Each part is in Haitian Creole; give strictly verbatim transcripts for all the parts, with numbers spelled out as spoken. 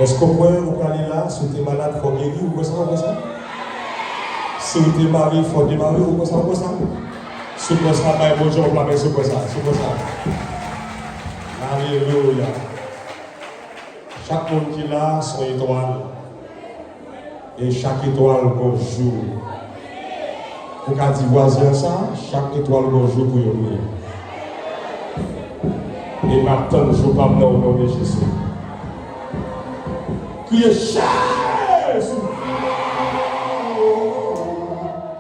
Èske w kwè ou prale la? Si w te malad, fò w geri, ou kwè sa, ou kwè sa? Si w te mare, fò w demare, ou kwè sa, ou kwè sa? Si w kwè sa, bay Bondye yon pla men si w kwè sa, si w kwè sa. Alelouya. Chak moun ki la, se yon etwal. E chak etwal gon jou. Ou ka di vwazen an sa, chak etwal gon jou pou yo briye. E m ap tann jou pa m nan o non de Jezi. Kriye Jezi!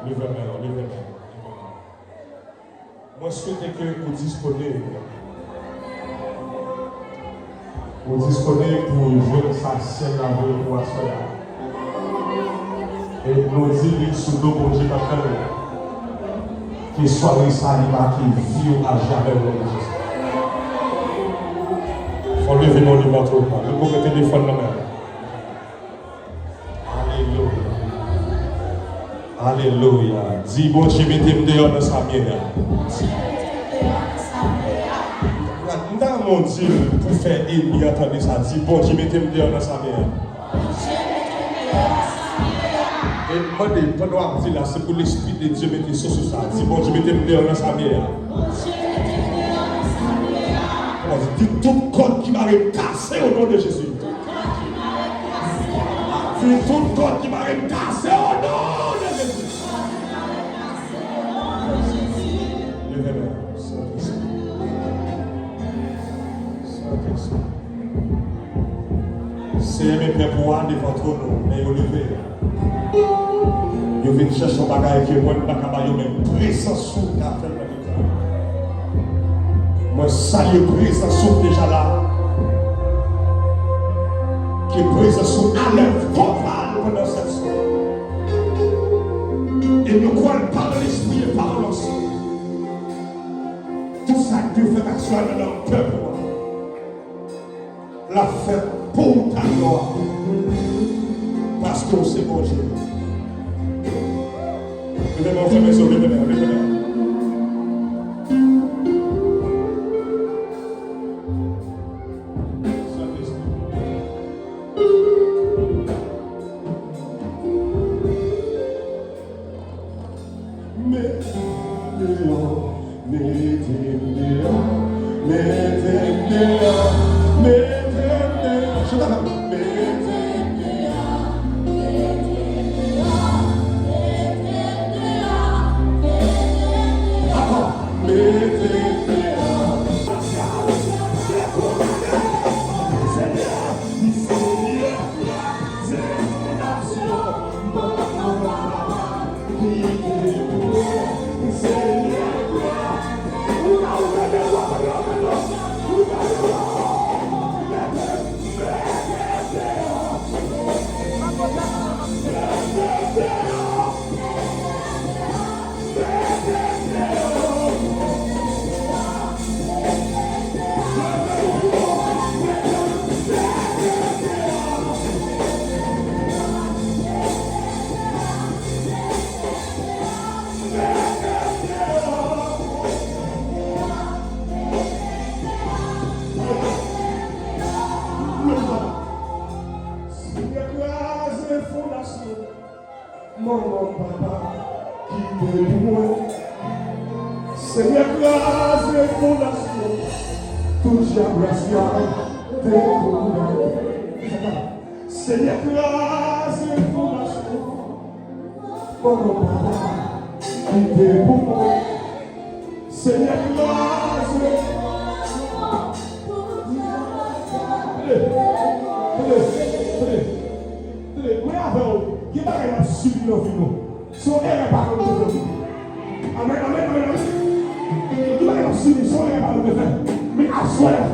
Leve men w, leve men w. Mwen swete ke ou disponib. Ou disponib pou jwenn sa syèl la voye pou aswè a. E nou di li sou do Bondye k ap tann ou. Ke sware sa li make vi w a jamè o non de Jezi. Fò w leve men w devan twòn nan. Li poko gen telefòn nan men l. Alelouya. Alelouya. Di, Bondye mete m deyò nan sa m ye a. M ta renmen w di l pou fè enmi an tande sa. Di, Bondye mete m deyò nan sa m ye a. E mande, pandan w ap di la, se pou Lespri de Dye mete sou sou sa. Di, Bondye mete m deyò nan sa m ye a. Bondye mete m deyò nan sa m ye a. Kòman di, di tout kòd ki mare m kase o non de Jezi. Tout kòd ki mare m kase o non de Jezi. Di tout kòd ki mare m kase o non de Jezi. Kòd ki mare m kase o non de Jezi. Leve men w, Sentespri. Sentespri. Seyè, men pèp ou a devan twòn ou, men yo leve. Yo vin chèche yon bagay ke mwen m pa ka ba yo, men prezans ou ka fè l nan mitan yo. Mwen salye prezans ou deja la. Ke prezans ou alèv topal pandan sèt sou. E nou kwè l pa nan lespri e pa nan lansan. Tout sa k dwe fèt aswè a nan pèp ou a. L ap fèt pou w ta glwa. Paske w se Bondye. Leve men w, fèmen zye w, leve men w, leve men w. Sentespri. Mete m deyò, mete m deyò, mete m deyò, mete m deyò. Chante avè m. Mete m deyò, mete m deyò, mete m deyò, mete m deyò. Ankò. Mete m deyò. Senyè, Senyè, Senyè, Senyè, kraze fondasyon manman, papa kite pou mwen. Senyè, kraze fondasyon tout djab rasyal te pou mwen. Senyè, kraze fondasyon manman, papa kite pou mwen. Senyè, kraze. Tande, tande, tande, tande. Mwen avè w, gen bagay n ap sibi nan vi nou. Se yon erè paran nou te fè. Amèn, amèn, amèn, amèn. Gen bagay n ap sibi, se yon erè paran nou te fè. Men aswè a,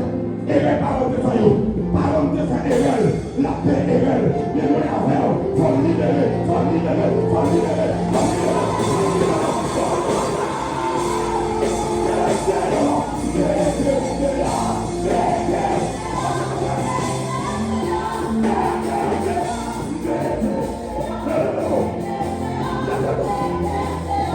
erè paran nou te fè yo. Paran nou te fè erè, l ap peye erè. Men mwen avè w, fò n libere, fò n libere, fò n libere, fò n libere, fò n libere, fò n libere.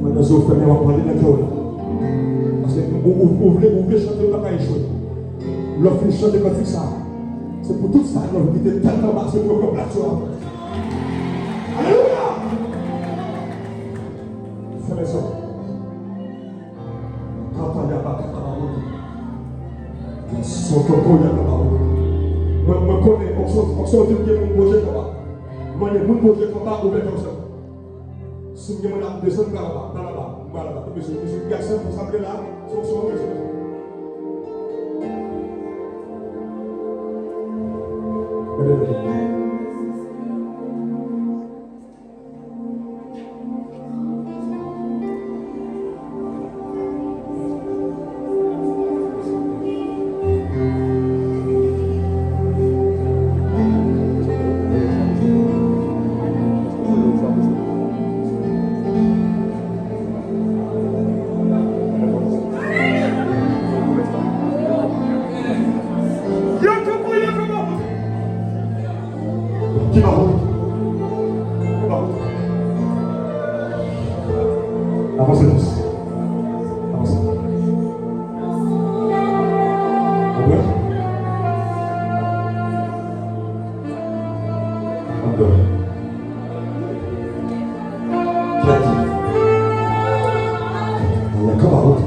Mwen nan zo fèmen, w ap pale nan kè w la. Paske ou, ou, ou vle, ou vle chante, ou pa ka echwe. Lè w fin chante kantik sa, se pou tout sa yo ki te tèt anba, se pou yo pran plas yo apre. Alelouya! Fèmen zòrèy. Kapa yaba kapa bawo. Sotokoya kapa. Mwen, mwen konnen, onksyon, onksyon di m gen moun Bondye kapa. Mwen gen moun Bondye kapa, ouvè kè w sèlman. Si m gen mwen ap desann, m pral anba, m pral anba, m pral anba. Mesye, mesye, gason, fò sa vle la, se yon, se yon, mesye. Gade, gade. Ki ba wout? Ki ba wout? Avanse plis. Avanse. Ou prè? Antre. Kèt. Avan, ki ba wout?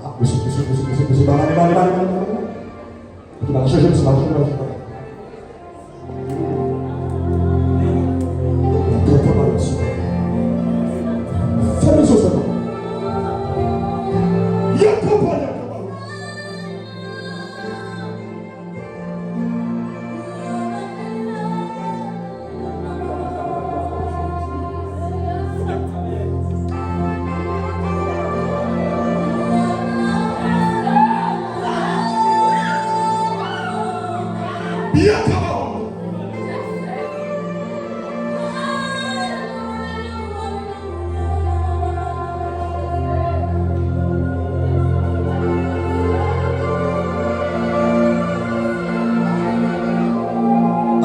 Ah, mesye, mesye, mesye, mesye, mesye, bale, bale, bale, bale, bale. Ok, bale, chanje, mesye, bale, chanje, bale, chanje, bale. Fèmen zye w sèlman. Yakaba, yakaba. Byen, kaba.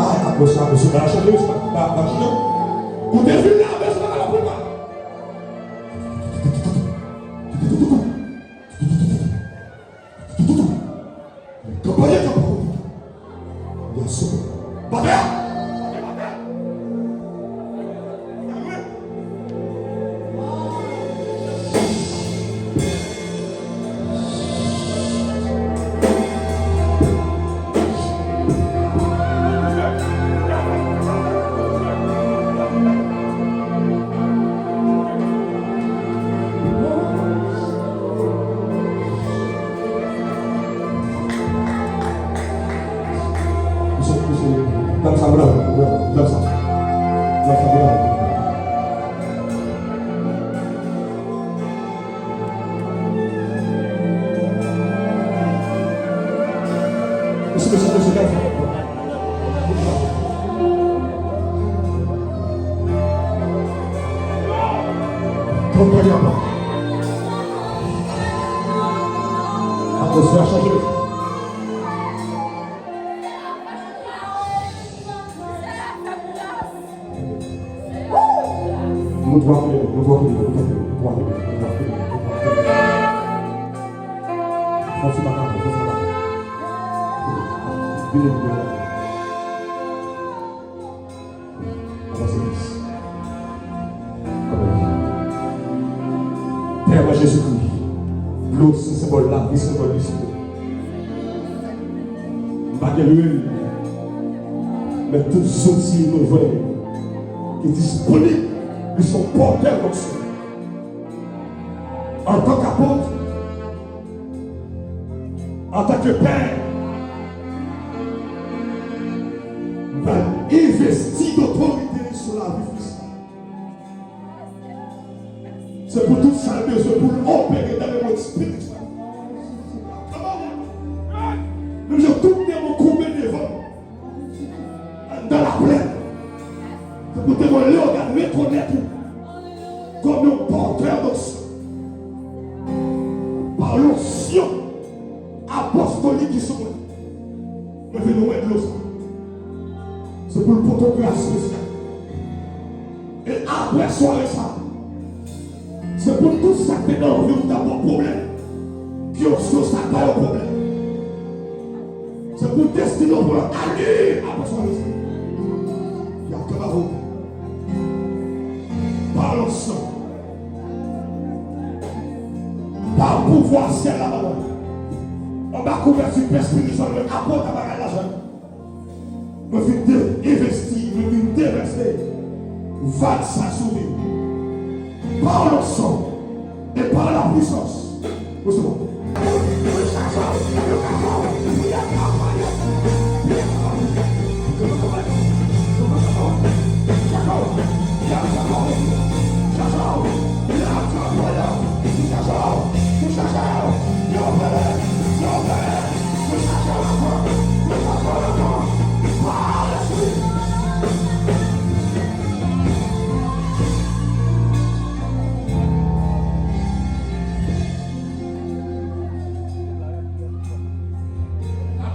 Ay, apre sa, mesye, pa chanje, mesye, pa, pa, pa chanje. Kote vil la, mesye, pa, pa, pa. Kanpanye, kanpanye. Yes, sir. Batè! Mesye, mesye, dam sa bravo, bravo, dam sa. Dam sa bravo. Mesye, mesye, mesye, dam sa. Konprann pa. Atmosfè a chanje. Nou twa fè, nou twa fè, nou twa fè, nou twa fè, nou twa fè. Fò ti pa kanpe, fò ti pa kanpe. Vini, vini. Avanse plis. Pè mwen Jezikri, dlo se senbòl lavi, senbòl disiplen. M pa gen lwil, men tout zouti nou jwenn ki disponib, li se yon pòtè onksyon. Antank apot, antank pè, m pral envesti otorite li sou lavi fis la. Se pou tout sa l bezwen pou l opere nan lemonn espirityèl. Menm jan tout demon koube devan m anndan laplèn, se pou demon Leyogàn rekonèt ou kòm yon pòtè donksyon. Pa lonksyon apòstolik ki sou mwen, mwen vin wè dlo sa. Se pou l pote yon gras espesyal. E apre sware sa, se pou tout sa k te nan vi w ta ba w pwoblèm, ke onksyon sa ba yo pwoblèm. Se pou destine w pou l ale apre sware sa. Y ap kaba vou. Pa onksyon. Pa pouvwa syèl la ba mwen. Anba kouvèti pè espirityèl mwen, apot a bagay lajan. Mwen vin de-, envesti, mwen vin devèse vag sa sou li. Par l'onction et par la puissance. Recevons.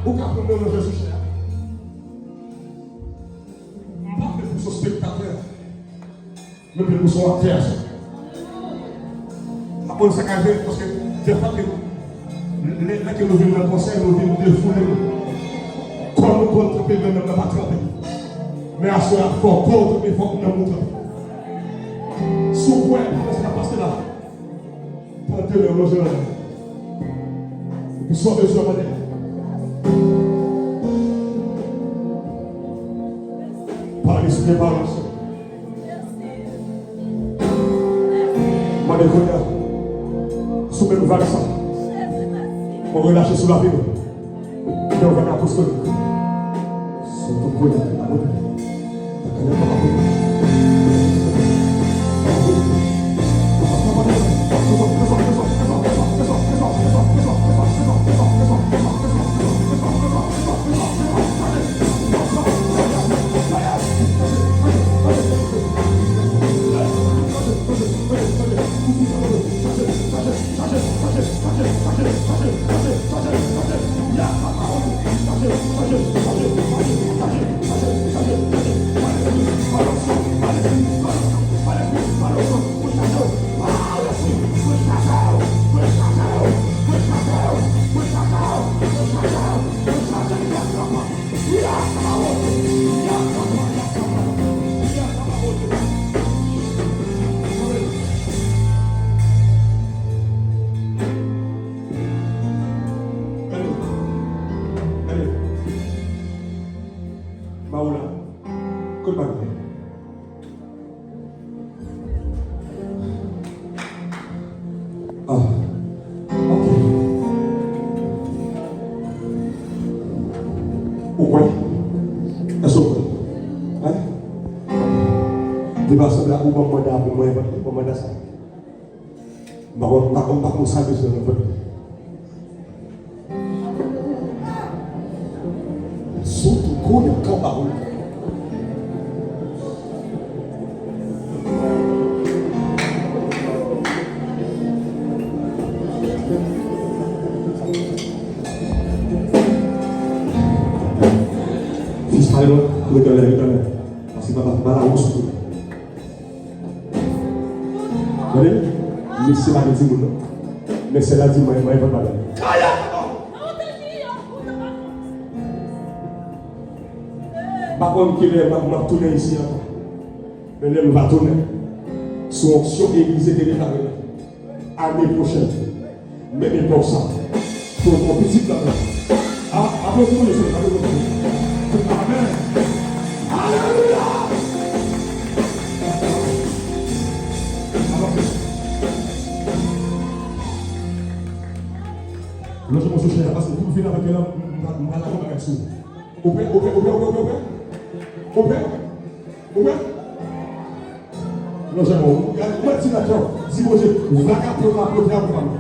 Ou ka pran melanje sou chè a. M pa vle pou se yon spektatè. Men pou se yon aktè. Apre sa ka rive, paske dèfwa ke lè, lè ke nou vin nan konsèy, nou vin defoule nou. Kò nou konn tranpe, men nanm nan pa tranpe. Men aswè a, fò kò w tranpe, fò nanm ou tranpe. Si w kwè, sa k ap pase la. Tande lè w lonje men w. Epi sa w bezwen mande. Pa lespri, pa lansè. Mande kounye a, sou menm vag sa, mwen relache sou lavi nou. Nan vag apostolik. Sou tout kote ki pa kote. Gade. Gade. Ba ou la. Kot bag mwen? Ah. Ok. Ou kwè? Èske ou kwè? Hein? Li pa sanble ak ou ban m manda pou mwen, ban m manda sa. M pa konn, m pa konn, m pa konn sa l bezwen nan vant li. Soto koya kabaho. Fis pa yon ret anlè, ret anlè. Paske papa, papa la wouch. Tande, mesye pa gen timoun non. Men sè la di mwen, mwen pa bagay. M pa konn kilè m ap, m ap tounen isi ankò. Men lè m va tounen, sou onksyon egliz te deklare la. Ane pwochèn, menm epòk sa, pou w pran pitit la. A, aplodi pou Jezi, aplodi pou Jezi. Amèn. Alelouya! Avanse. Lonje men w sou chè a, paske pou m fini avèk yo la, m, m, m pral lage yon bagay sou ou. Ou prè, ou prè, ou prè, ou prè, ou prè? Ou prè? Ou prè? Lonje men w. Gade, mwen di nan kè w, di Bondye, vag ap pran m, ap pran m.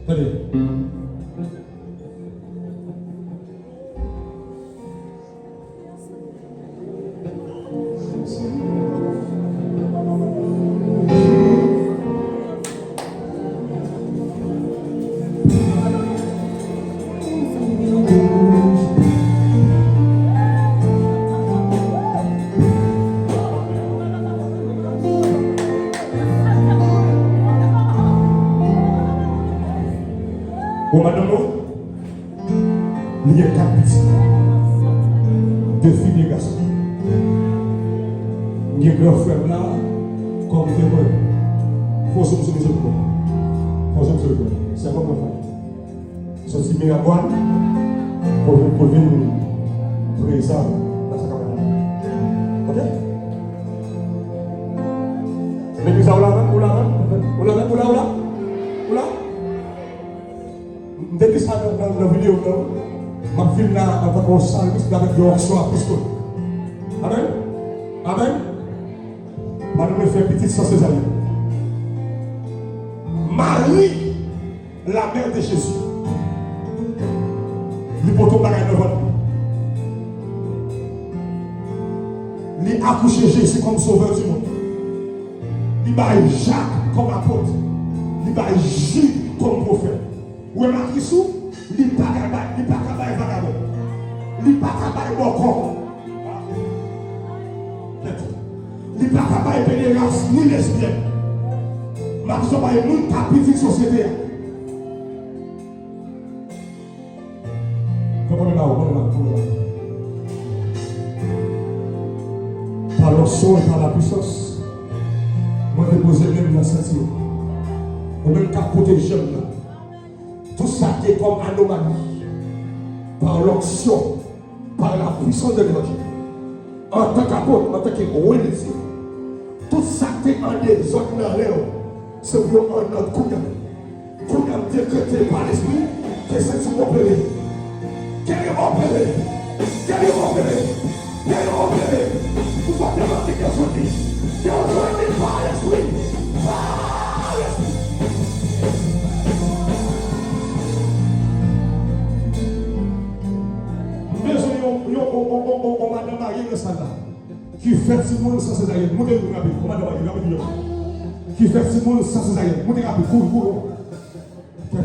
Tande. Bon, madanm mwen, li gen kat pitit. De fi, de gason. M gen gran frè m la, kòm temwen. Fò w zoom sou misye pou mwen. Fò w zoom sou li pou mwen. Se kòman fè. Soti Miragwàn pou vin, pou vin prezan nan sa k ap pase la. Ok? Legliz la, ou la menm, ou la menm, ou la menm, ou la, ou la, ou la? Ou la? M te di sa nan, nan, nan videyo m nan. M ap vin la antanke yon salmis, men avèk yon onksyon apostolik. Amèn? Amèn? Madanm mwen fè pitit san sezaryèn. Mari, la mère de Jésus, li pote yon bagay nan vant li. Li akouche Jezi kòm sovè di mond. Li bay Jak kòm apot. Li bay Jid kòm pwofèt. Ou wè matris ou, li pa ka bay, li pa ka bay vagabon. Li pa ka bay bòkò. Kèt. Li pa ka bay pederas ni lesbyèn. Matris ou bay moun k ap pitit sosyete a. Fè mwen la, mwen la, mwen la. Par l'onction et par la puissance, mwen depoze men m nan senti w. Ou menm k ap pwoteje m nan. Tout sa ki te kòm anomali, par l'onction, par la puissance de l'évangile, antanke apot, antanke rele Dye, tout sa ki te an dezòd nan rèv, se pou yo an nòd kounye a. Kounye a, m dekrete pa Lespri, ke senti w opere. Ke li opere. Ke li opere. Ke li opere. Ou pa te mande ke soti. Ke soti pa Lespri. Pa Lespri. M bezwen yon, yon, yon, yon, yon, yon madanm marye nan sal la. Ki fè timoun san sezaryèn. Moute vin rapid. Yon madanm marye, rapid, rapid. Ki fè timoun san sezaryèn. Moute rapid. Kouri, kouri. Fè.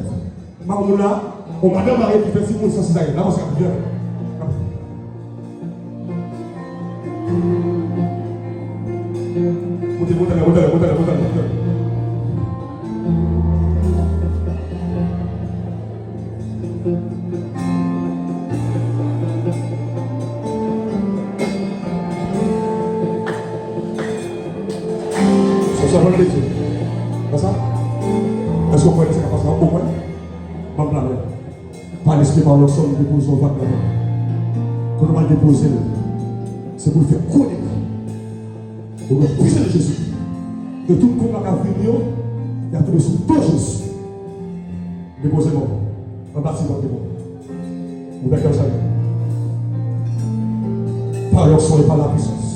Mamoun la, yon madanm marye ki fè timoun san sezaryèn. Avanse rapid, vin rapid. Moute, moute la, moute la, moute la, moute la, moute la. Sa, sa pral plezi. Konsa? Èske w kwè sa ka pase? Ou kwè? Ban m la menm. Pa lespri, pa lòsòm, depoze yon vag ladan. Kote w pral depoze l, se pou l fè konik. Ou wè pwisans Jezi. E tout konba k ap vini yo, y ap tonbe sou do Jezi. Depoze men w anba ti vant li pou mwen. Ouvè kè w, Seyè. Pa lòsòm e pa la pwisans.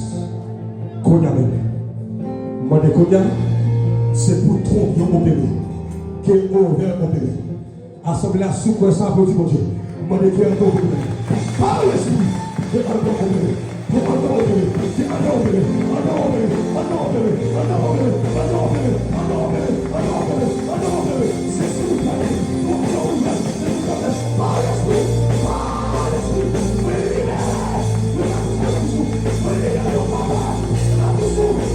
Kounye a menm. M mande kounye a, se pou twon yo opere. Ke ovè opere. Asanble a, si w kwè sa, aplodi Bondye. M mande ke antre opere. Pa lespri, ke antre opere. Ke antre opere. Ke antre opere. Antre opere. Antre opere. Antre opere. Antre opere. Antre opere. Antre opere. Antre opere. Antre opere. Sezi ou pale. Ou pale. Ou pale. Pa lespri. Pa lespri. Mwen libere. Mwen libere. Mwen libere. Mwen libere.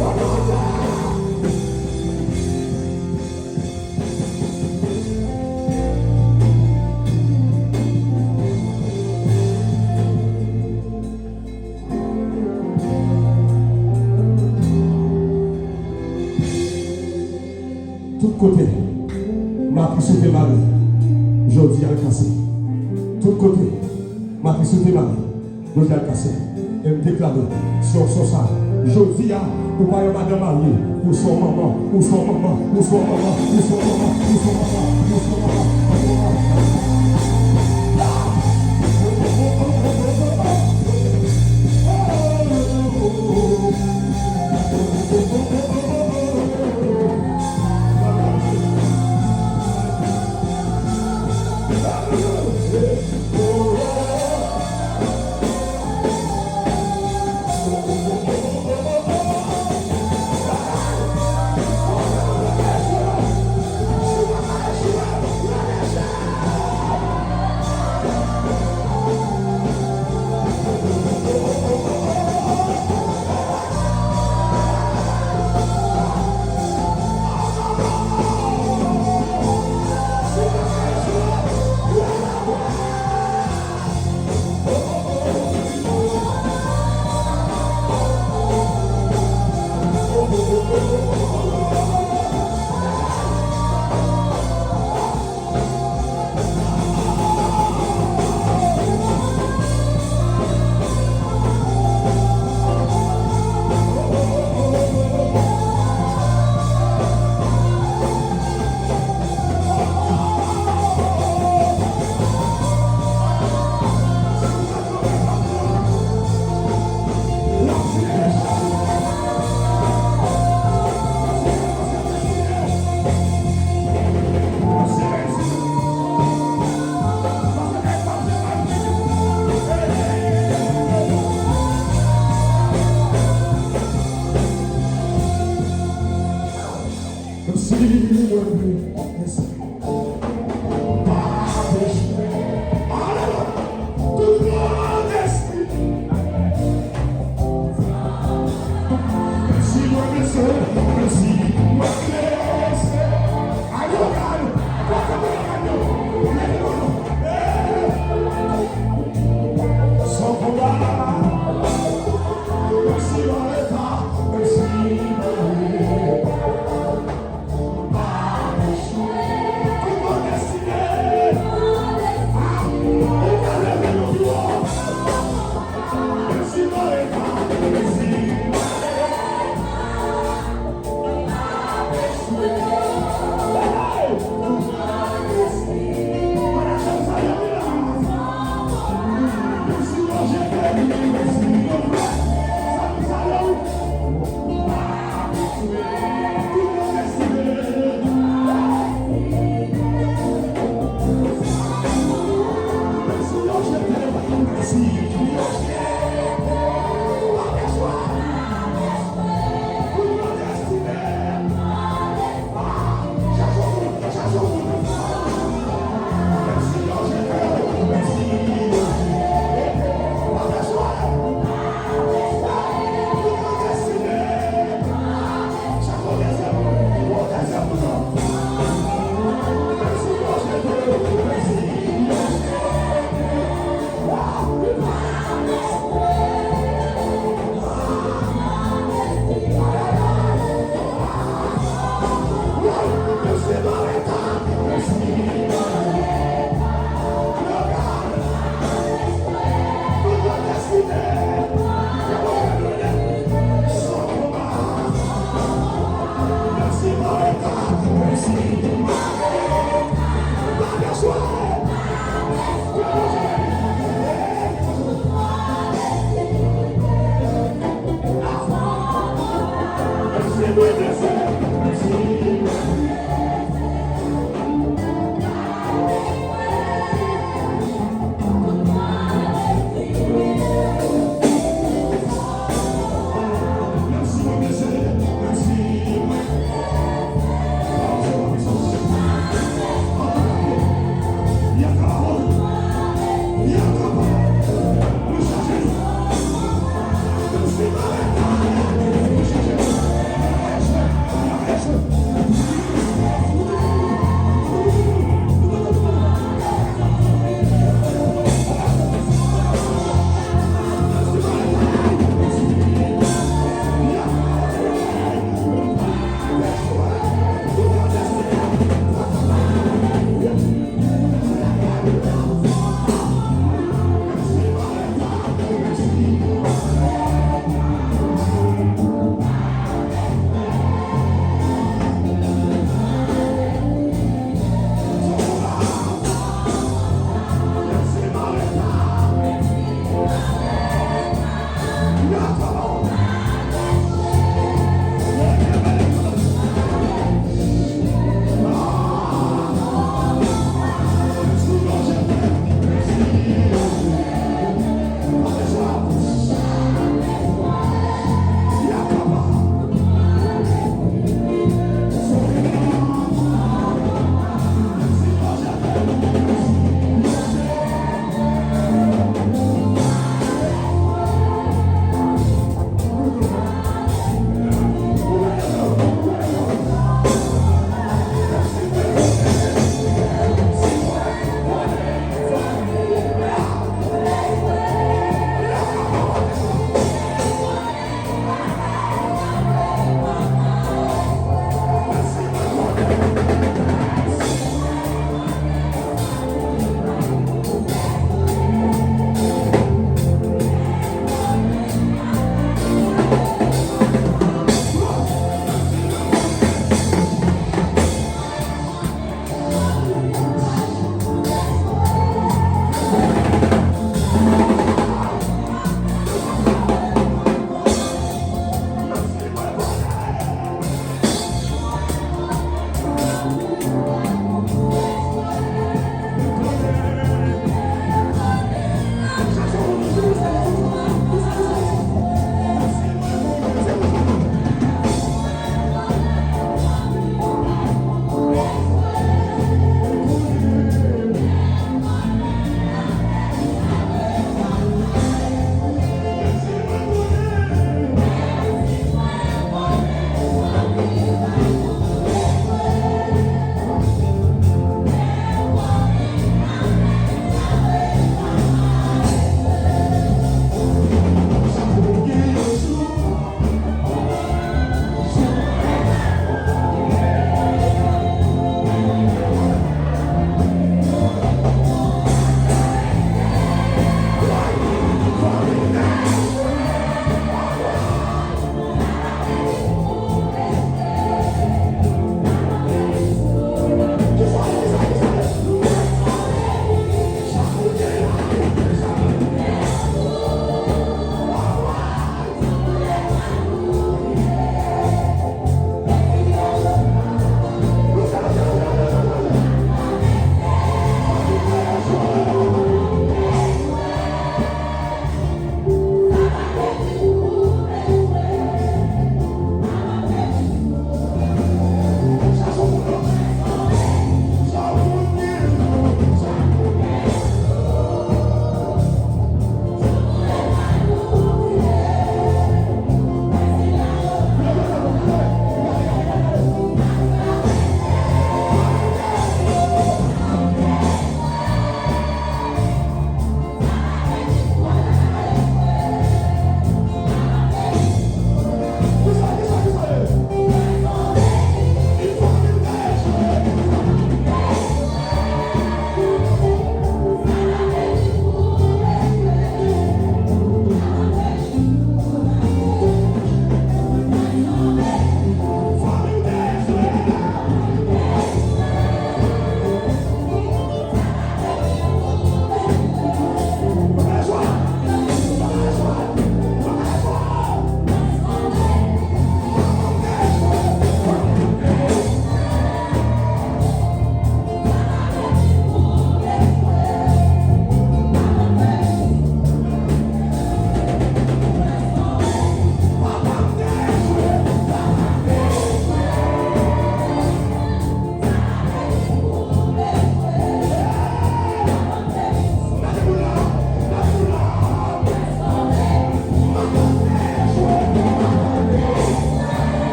Mwen libere. Tout kote matris ou te mare, jodi a l kase. Tout kote matris ou te mare, jodi a l kase. E m deklare, se yon sòsa. Jodi a, ou pa yon madanm marye, ou se yon manman, ou se yon manman, ou se yon manman, ou se yon manman, ou se yon manman, ou se yon manman, ou se yon manman.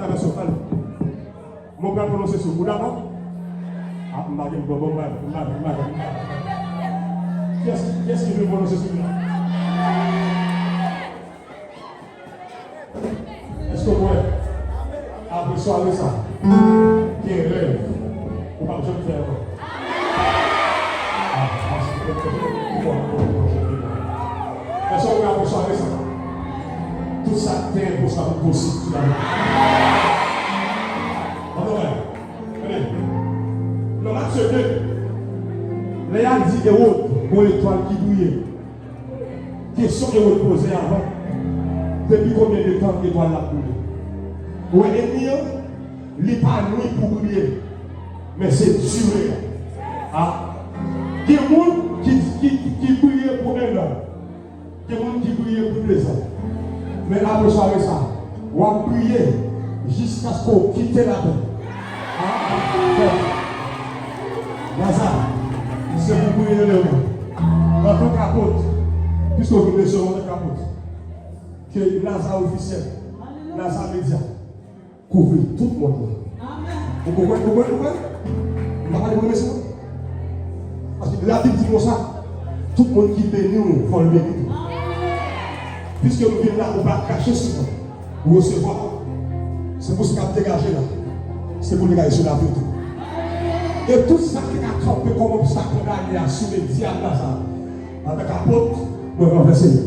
Pèsonèl. Mwen pral pwononse sou ou, dakò? Ah, m pa gen bon, bon, m pa, m pa, m pa, m pa. Kiyès, kiyès ki vle pwononse sou ou la? Èske w kwè? Apre sware sa, gen rèv ou p ap janm fè ankò. Èske w kwè apre sware sa, tout sa k te enposib posib sou latè? Ann nou wè. Tande. Nan Matye de, lè y al di Ewòd, gon etwal ki briye. Kesyon ke yo te poze avan, depi konbyen de tan etwal la ap briye? Ou wè, enmi an, li pa nwi pou briye, men se dire an. A, gen moun ki, ki, ki, ki briye pou en an, gen moun ki briye pou de zan, men apre sware sa, w ap briye jiskaske w kite latè. A, a, a. Laza, se pou priye lè ou. Antanke apot, piske w vin resevwa antanke apot, ke Laza ofisyèl, Laza medya, kouvri tout mond lan. Ou konprann, ou konprann, ou konprann? M pa pale pou mesye non. Paske Labib di konsa, tout moun ki beni w, fò l beni tou. Piske m vin la, ou pa krache sou mwen. Ou resevwa. Se pou sa k ap degaje la. Se pou degaje sou lavi w tou. E tout sa ki ka kanpe kòm obstak nan ane a sou medya Laza, antanke apot, mwen ranvèse yo.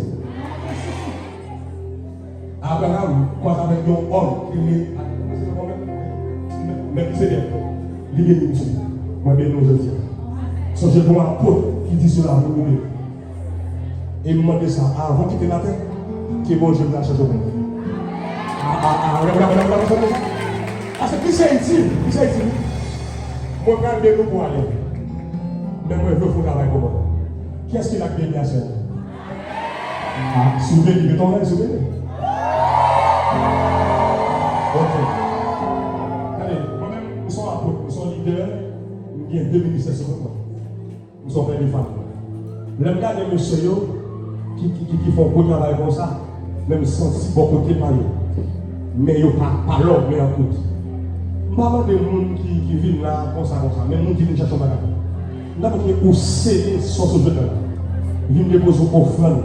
Abraram kwaze avèk yon òm ki rele Mèkisedèk. Li beni m tou. Mwen beni w jodi a. Sonje gon apot ki di sou lavi w, ou beni. E m mande sa avan w kite latè, ke Bondye pral chanje w. A, a, a, paske ki sa l di? Ki sa l di? Mwen pral beni w pou ale. Men mwen vle w fè yon travay pou mwen. Kiyès ki la k beni a sè? A, si w beni, met yon men, si w beni. Ok. Tande, mwen menm, m se yon apot, m se yon lidè, m gen de ministè sou kont mwen. M se yon pè de fanmi. Lè m gade mesye yo ki, ki, ki, ki fè yon gwo travay konsa, men m santi bò kote pa yo. Men yo pa, pa lòm, men an kout. M pa mande moun ki, ki vin la konsa, konsa, men moun ki vin chèche yon bagay. M ta mande ou sere sa w sot jwenn nan la. Vin depoze yon ofrann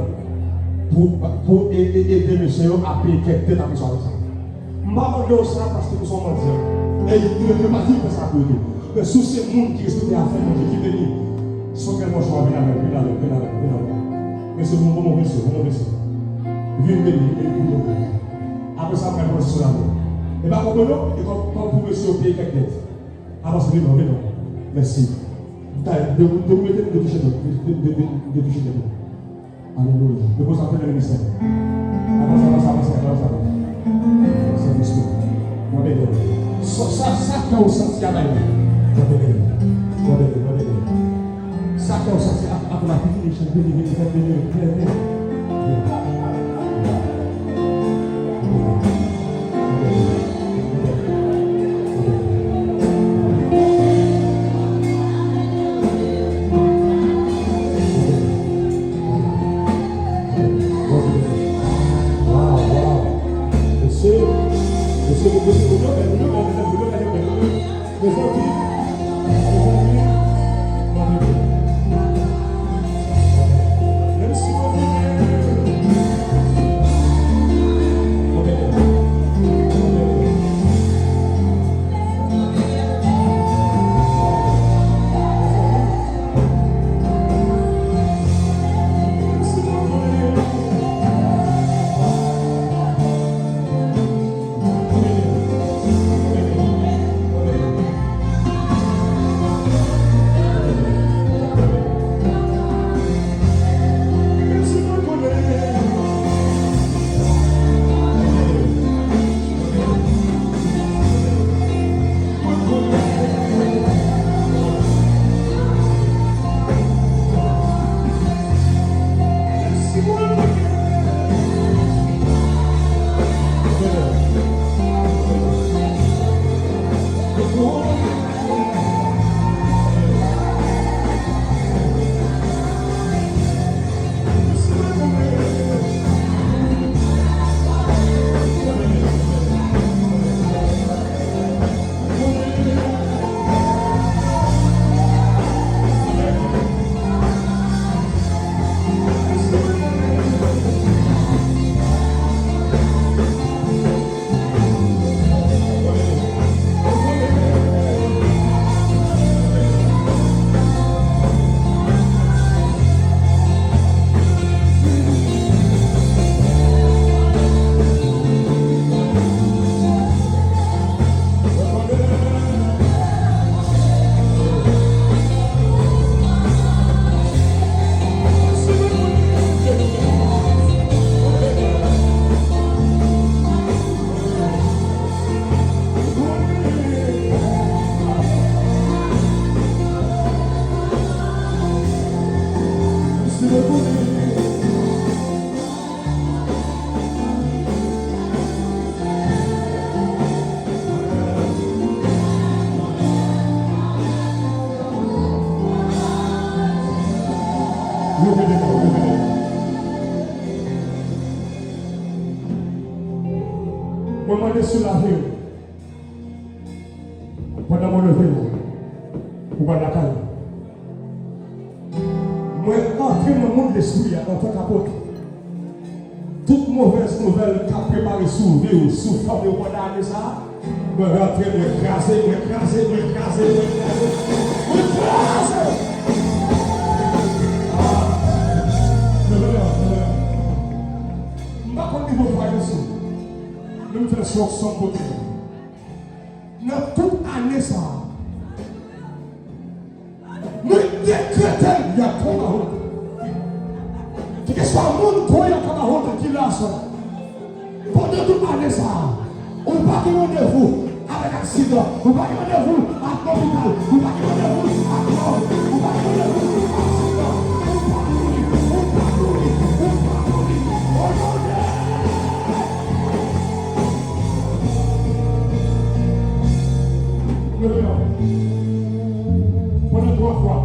pou, pou e, e, ede mesye yo a peye kèk dèt apre sware sa. M pa mande w sa paske m se yon mandyan. E yo, yo pa di m fè sa pou yo tou. Men si w se moun ki respekte afè Bondye, ki beni, si w gen bon chwa, vin avè m, vin avè m, vin avè m, vin avè m. Men se pou move sou, pou move sou. Vin beni, vin beni pou move. Apre sa, mwen pran sou la. E pa konprann non, e kòm, kòm pou mesye yo peye kèk dèt. Avanse, vin non, vin non. Mèsi. Dayè, de, de, de, de, de touche tèt, de, de, de, de touche tèt. Alelouya. Depoze afè nan ministè. Avanse, avanse, avanse, avanse, avanse. Sèvis nou. Mwen beni w. Sa, sa, sa kè w santi a bay mwen. Mwen beni w. Mwen beni w, mwen beni w. Sa kè w santi ap, ap la fini, beni, beni, beni, beni, beni, beni. Jezi lave w. Pandan mwen leve w, ou pral lakay ou. Mwen antre nan mond lespri a antanke apot. Tout movèz nouvèl k ap prepare sou vi w, sou fanmi w pandan ane sa a, mwen rantre, mwen kraze, mwen kraze, mwen kraze, mwen kraze. Mwen kraze! Ah! Mwen pa konn nivo fwa yo sou. Men m fè sou yon sòm kote. Nan tout ane sa a, mwen dekrete l, y a konba honte. Kèlkeswa moun ko y a konba honte ki la sa. Pandan tout ane sa a, ou pa gen randevou avèk aksidan, ou pa gen randevou ak lopital, ou pa gen randevou ak mò, ou pa gen randevou ak aksidan, ou pa mouri, ou pa mouri, ou pa mouri. O non de Pandan twa fwa,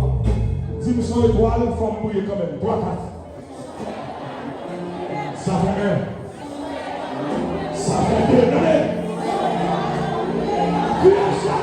di m se yon etwal, fò m priye kanmenm. Twa, kat. Sa fè en. Sa fè de. Gade. Kriye Jezi!